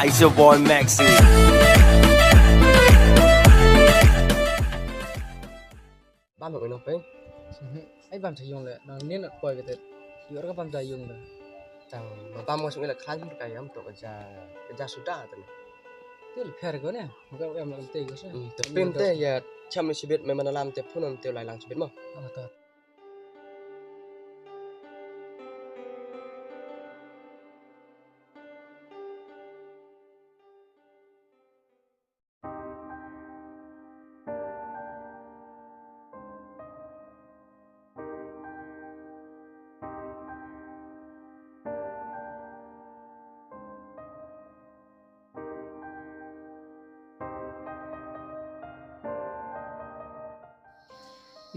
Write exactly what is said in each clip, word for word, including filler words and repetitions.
It's your boy Maxi. Bam nong ino pe? Mhm. Ai bam cha yung le, nang nin at poi kate. Yor ka bam cha yung le. Tang, ma bam nong sung ila khan ka yam to ka ja, ka ja suda ta ne. Til pher ko ne, ka yam la te ko se. Hmm, te pin te ya cham ni sibit me mana lam te phun te lai lang sibit mo. Ah, to.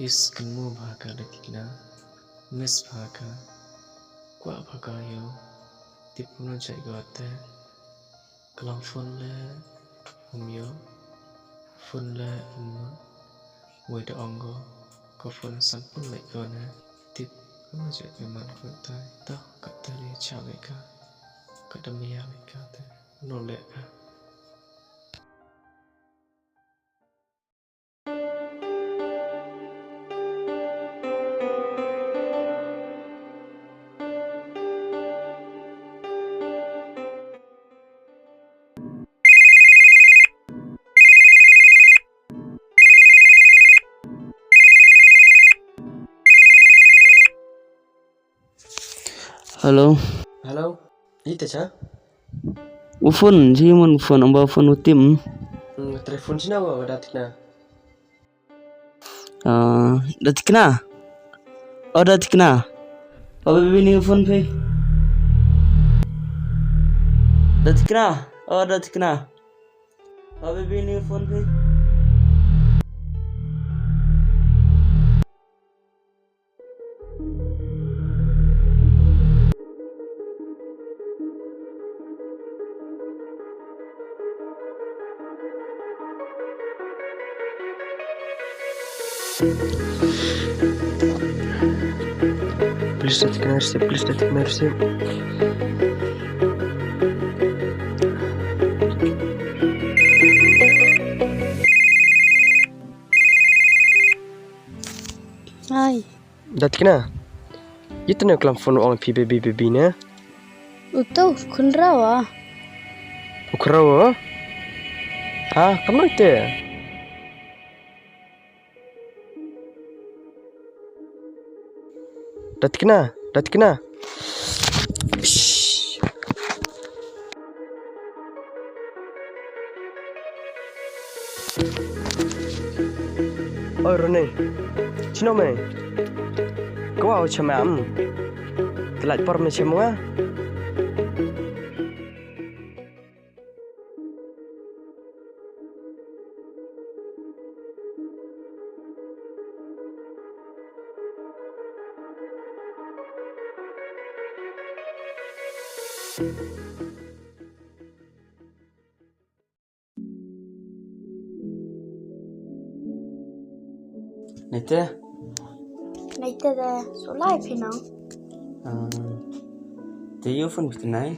Is kynmaw bha ka Datikna, miss bha ka, kwah bha ka yow, tip u na jait ko te, klam phone le um yoh, phone le um yoh, wei da ong ko, ka phone san phone le ko ne, tip u na jait ko man ko tai, ta ka te le cha le ka, ka da maya le ka te, no le ka. Hello. Hello. Ite cha? U phone, chi mon phone, amba phone u tim. Hmm, telephone sina wa Datikna. Ah, Datikna. O Datikna. O baby ni phone phi. Datikna. O Datikna. O baby ni phone phi. Please, Datikna, receive. Please, Datikna, receive. Hi. Datikna. Itne klam phone ong phi baby baby ne. Uto khunrawa. Ukhrawa. Ha, kamang te. Datikna, Datikna. Shh. Oi, Roni. Chino me? Kwah u chama am. Te lait por me chama nga. Neite? Neite de, sulai phi nang? Ah, te yow phone phi tynai?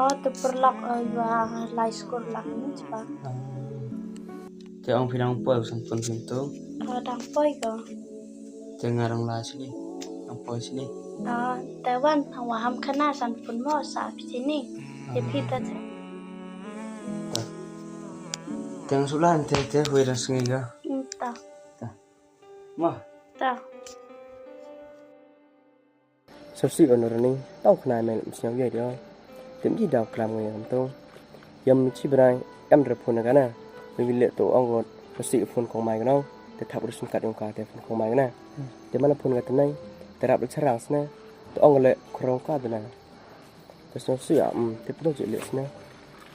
O, te pyrlok, o, iwa lai skul lak ni chpa. Ah. Te ong phi nang poi u san phone phi tu? O, dang poi ko. Te nga dang lai chini, dang poi chini. O, te wan, wa ham khana san phone mo sa phi chini. Te phi ta cha. Ta. Te nga sulai te, te hui dang sngi ka. Mm, ta. Ta. Ma. Ta. Sasi o Roni, tang khana me sñiaw ye dio. Tim ji daw klam ngi am to. Yam chi brai, em re phone ka na. Mi le to ong ko, sasi phone kong mai ka na. Te thap rusun kat yong ka te phone kong mai ka na. Te mana phone ka tynai, te rap le charang sna. Te ong le khrong ka dna. Te sñiaw sñiaw, mm, te pdo je le sna.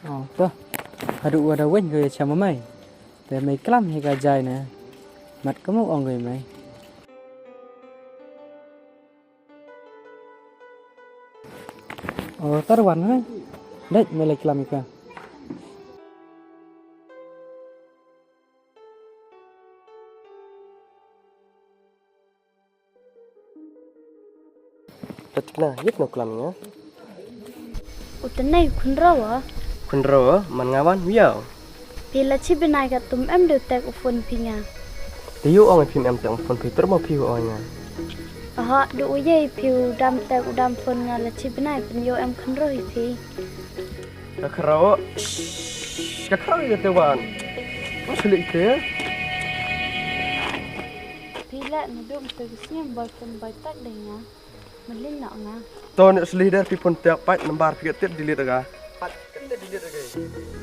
O, to. Hadu wa da wen ko ya chama mai. Te mai klam hi ka jai na. Mat ka mu ong ko mai. O, tar wan, eh? Dek, me lai klam ika. Datikna, yek no klam nga? Utnai khunrawa, Pynro, man nga wan, wiaw. Phi la chi bnai ka tum em du tek u phone phi nga. Te yow ong phi em tek u phone phi, tyrmo phi u ong nga. Aha, du u ye phi u dam tek u dam phone nga la chi bnai pyn yow em khynroo hi phi. Ka khraw, ka khraw ya te wan. Mo sli te. Phi la na dum te sngem boyfriend boy tak de nga. Malin na nga. To ne sli der phi phone tek pat number phi ka tip delete ka. Pat kan de delete ka.